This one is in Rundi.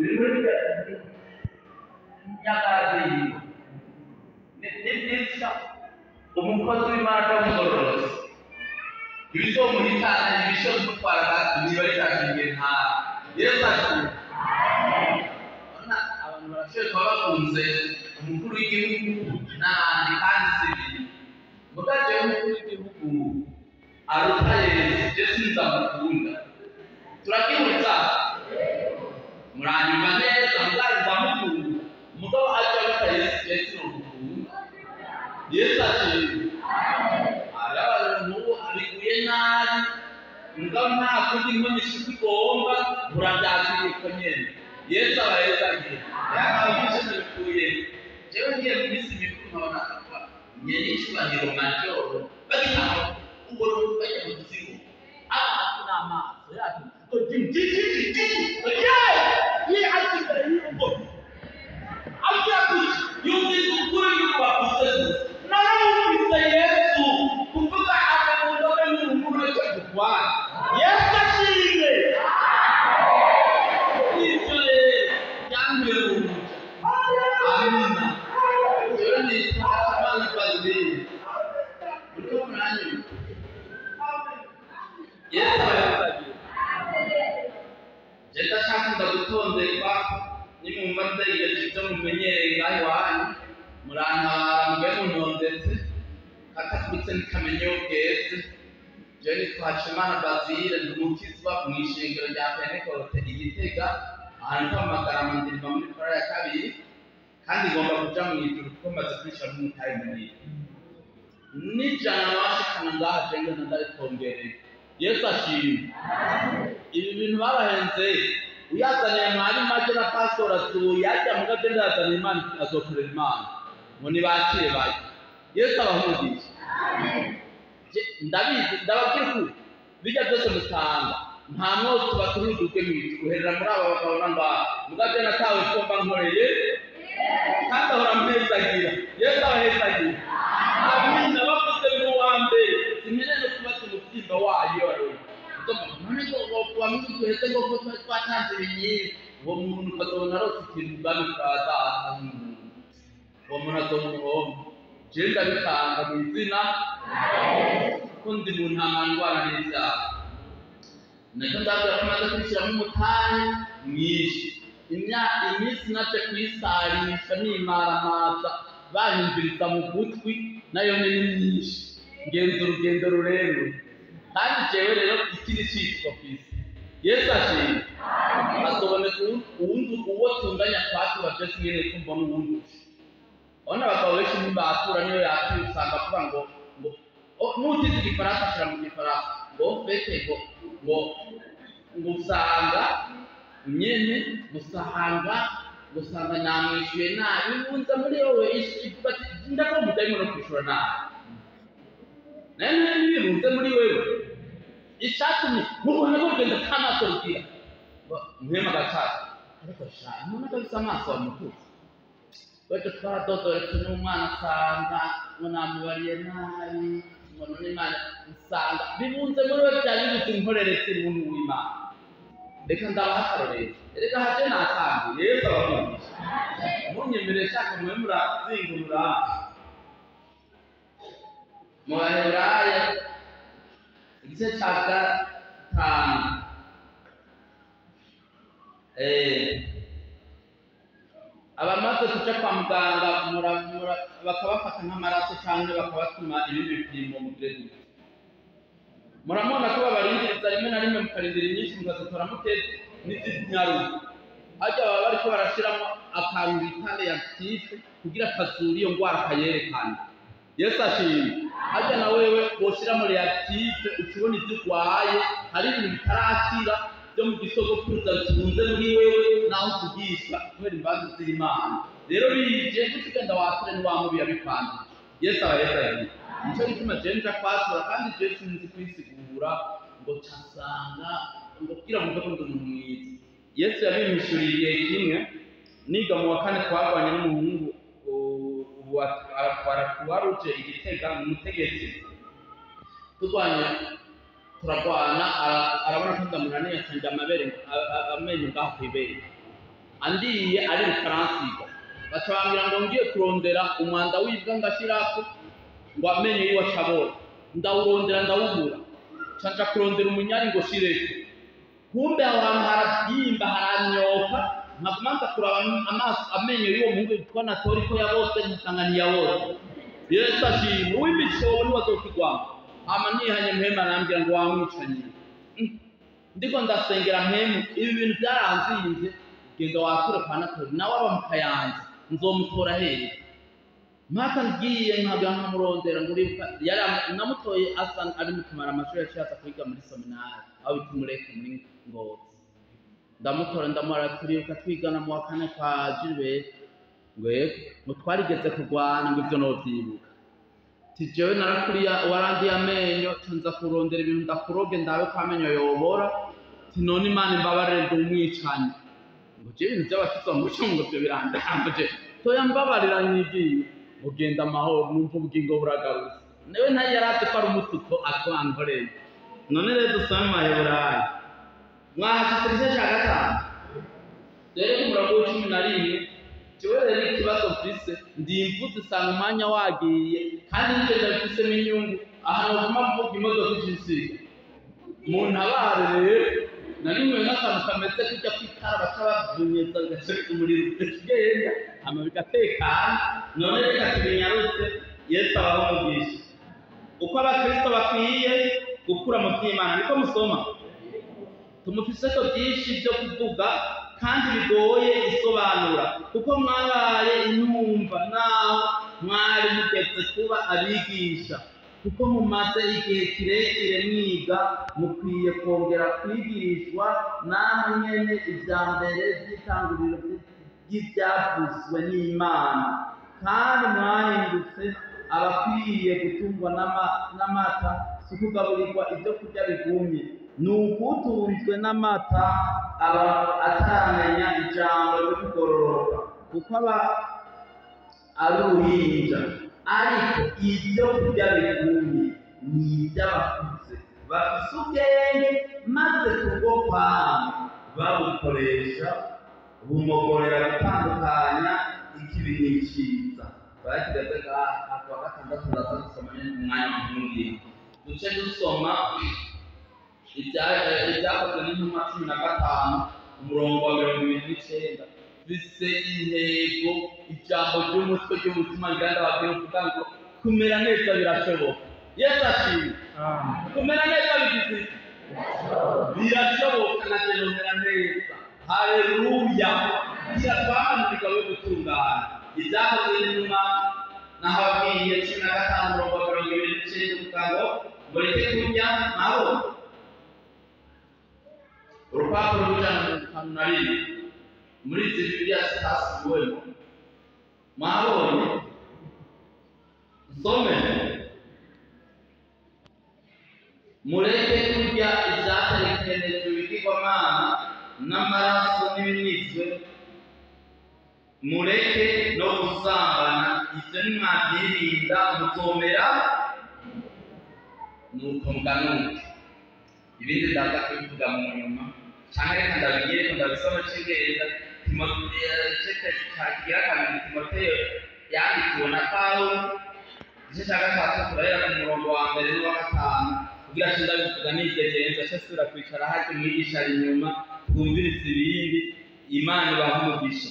Biri muri nyagazi ni byiza umukozi w'Imana cyangwa ibizomuhitana ibishoboye kumutwara niba ritashingiye nta Yesu ashimwe. Abantu barashoboye kuba bakunze umukuru w'igihugu n'abandi kandi si bibi. Mugabo umukuru w'igihugu aruta Yesu, je sinzamukunda. Turakibuza muranyumva neza, mugabo ndamukunda. Mugabo aje aruta Yesu, je sinamukunda. Yesu ashimwe. Abantu biguye nabi, mugabo nta kundi inkono isuku igomba, murabyakiriye ko nyene. Yesu abahezagiye. Yakabyishe bikuye. Jewe ngiye mu minsi mikuru nkabona akaba nyene icyubahiro majoro bagitanga ubwo bajya mu kuzimu. Amaso n'amaso yacu. Ngo jim jim jim jim. Ye! Ye ati imbere y'urugo. Agira ati yumvise ukuri y'uko bavuze. Narumvise Yesu kuvuga amagambo y'umuntu icyo gutwara. Yesu ashimwe. Ibyo rero byanteye umuco. Amina. Jewe nitwa Imana Fazil. Uriko muranyumva? Yesu abahezagiye. Je ndashaka gutondekwa nimwumva ndayigaje ibyo mumenyereye ngaho iwanyu murantabara mube muntondetse katakutse ntikamenya iyo bweze. Jewe nitwa Hacimana Bazile, ndi umukizwa mu ishengero rya Pentekote i Gitega, ahantu hitwa mu Magarama, ndirimba muri korali ya kabiri, kandi ngomba kuja mu ijuru kuko maze kwishyura n'umutahe munini. N'ijana washikana ngaha jewe ngenda ndaritongereye. Yesu ashimwe. Ibi bintu babahenze uyazaniye mwarimu aje na pastor atuye ajya mugabo ndazaniye Imana azokorera Imana ngo nibakire baje. Yesu abahumugisha. Ndabizi ndababwira ukuri, bijya byose mutanga nta mwotsi baturuduke mu ijuru uherera muri aba bagabo n'abantu. Mugabo natawe kumba nkoreye kandi ahora ampezagira. Yesu abahezagira. Amina. Bavuze ngo uwa mbere sinkeneye no kubaza umubyimba wayo ariko none ngo kuwa mu duheze ngo ko twatanze ibinyibi, uwo muntu ukazobona arose ikintu ubwami bwa data. Uwo muntu azoba umuhombo. Jewe ndabitanga mu izina ko ndi mu ntama ndwara n'ibyaha. Nacyo ndabwira ko maze kwishyiramo umutahe mwinshi. Iminsi naje kuyisarisha nimaramaza banyumviriza mu gutwi nayo ni myinshi. Ngenza urugendo rurerure. Kandi jewe rero ikindi citwa kw'isi. Yesu ashimwe. Azoboneka uwundi uwo tunganya kwatura je sinkeneye ko mbona uwundi. Urabona abagabo benshi ntibatura, niyo yatura usanga avuga ngo nutize igifaransa ashira mu gifaransa ngo fete ngo ngo ngo usanga nyene usanga usanga namwishuye nabi wunza muri wowe ivuga ati ndakora umudayimoni no kwishura nabi. Nayo ntibirunze muri wewe. Icatumye mubona ko ugenda k'amaso rugira mwema gacaca ariko sha umuntu akabisa amaso wamututse. Wewe twaradodoretse n'umwana asanga ngo namubariye nabi ngo none Imana nsanga bibunze muri we byari bibutse inkoreretse umuntu w'Imana. Reka ndabaha akarorero. Reka haje natangiye. Yesu abamugisha. Munyemerere shaka mwe murazingurura. Mu Baheburayo igice cya 5. Abamaze kuja kwa muganga bakabafata nk'amaraso cyangwa bakabatuma ibindi bipimo mu gute. Muramubona ko babarindiriza rimwe na rimwe mukarindira inyinshi mukazitora muteze n'izinyaruka. Harya baba bariko barashiramo akantu bita reactif kugira kazura iyo ngwara kayerekane. Yesu ashimwe. Harya na wewe woshiramo reactif ucubona ivyo urwaye, hari ibintu bitarakira byo mu gisogokuruza bitunze muri wewe naho uvugishwa kubera imbabazi z'Imana. Rero bije kuko ugenda wature ntiwamubi yabikwanduje. Yesu abahezagiye. Nico gituma jewe nja kwatura kandi jewe sinzi kwisigura ngo casanga ngo kugira ngo mve ko ndi umuntu mwiza. Yesu yabimpishuriye igihe kimwe niga mu wa kane twagwanye n'umuhungu ubu atwara kuwaruje igitega mu mutegetsi. Turwanye turagwana arabona ko ndamunaniye acanja amabere amenyo ngaho kw'ibere. Andiye ari rukaransiga. Baca bambwira ngo ngiye kurondera umwanda w'ibwa ngashirako ngo amenyo yiwe acabora. Ndawurondera ndawubura. Nca kurondera umunyari ngo shireko. Kumbe aho hantu harabyimba haranyoka, nkaguma nza kuraba amaso amenyo y'uwo muhungu yitwa Natori ko yabose nkasanga ntiyabose. Yesu ashimwe, uw'imicobo niwe azokigwamo. Hama nihanye Mpwemu arambwira ngo wamwicanye. Ndiko ndasengera Mpwemu, ibi bintu byaranzinze, genda wature kwa Natori, nawe aba mu Kayanza, nzomutora hehe? Mpaka ngiye nkagira nkamurondera ngo uribuka, yari namutoye asa ari mu kumara amashuri yaciye aza kwiga muri seminari, aho bita Umureke muri Ngozi. Ndamutora ndamara turibuka twigana mu wa kane kwa Gilbert, ngo yego, ngo twarigeze kurwana ngo ivyo novyibuka. Ti jewe narakuriya warandiye amenyo, nza kurondera ibintu ndakuroge ndabe ko amenyo yobora, ti none Imana imbabarire ndi umwicanyi. Ngo jewe ibintu vy'abakizwa muco ngo ivyo birandambaje. Toya mbabarira nyigiye. Ugenda amahoro numva ubugingo buragarutse. Nawe ntayo yari azi ko ari umutuko atwankoreye. None rero dusome mu Baheburayo. Mwahashitse igice ca 5. Rero ku murongo w'icumi na rimwe, jewe rero ikibazo mfise, ndi imvuze isanga umwanya wagiye, kandi nje ndabifisemo inyungu, aha noguma mvuga imodoka ijisiga. Muntabare rero, nari nkwiye nk'akantu kameze kurya kw'itara baca bavunyeza bigashirika umuriro ugenda, hama bigatekana. None reka tubinyarutse, Yesu abahe umugisha. Uko abakristo bakwiye gukura mu vy'Imana, niko musoma. Tumufiseko byinshi byo kuvuga kandi bigoye isobanura, kuko mwabaye intumva naho mwari mugeze kuba abigisha, kuko mumaze igihe kirekire mwiga, mukwiye kongera kwigishwa namwe nyene ivya mbere vy'itanguriro ry'ivyavuzwe n'Imana, kandi mwahindutse abakwiye gutungwa n'amata, si ukugaburirwa ibyo kurya bigumye. Ni ukutunzwe n'amata aba ataramenya ijambo ryo kugororoka, kuko aba ari uruhinja. Ariko ibyo kurya bigumye ni iby'abakuze bafise ubwenge, maze kubwo kwama babukoresha bumugorera gutandukanya ikibi n'icyiza. Twari ngaha kuwa gatandatu turaza gusoma nyene mu mwanya wa duce dusoma ibyakozwe n'intumwa 15 umurongo wa 29. Bise intego ijambo ry'umutwe ry'umutima nganda babwira uvuga ngo kumera neza birashoboka. Yesu ashimwe. Kumera neza bigize birashoboka, na je nomera neza. Haleluya. Kiratwamanurika we gutungana. Ibyakozwe n'intumwa nahabwiye 15 umurongo wa 29 uvuga ngo mureke kurya nabo. Urupapuro rw'ijana na mirongo itanu na rimwe muri izi Bibiliya zitasubiwemo. Mwabonye? Nsome. Mureke kurya ivyaterekerejwe ibigirwamana n'amaraso n'ibinizwe, mureke no gusambana, ivyo nimwavyirinda muzomera. Nuko muganuke. Ibindi ndaza kubivuga mu nyuma, canke reka ndabigire ko ndabisoma cigenda. Timoteyo kabiri Timoteyo yandikiwe na Pawulo, igice ca 3 turahera ku murongo wa 1 n'uwa 5, kugira ngo ndabivuga nidegenza nce nsubira kwicara harya umwigisha ari inyuma, twumvirize ibindi. Imana ibahe umugisha.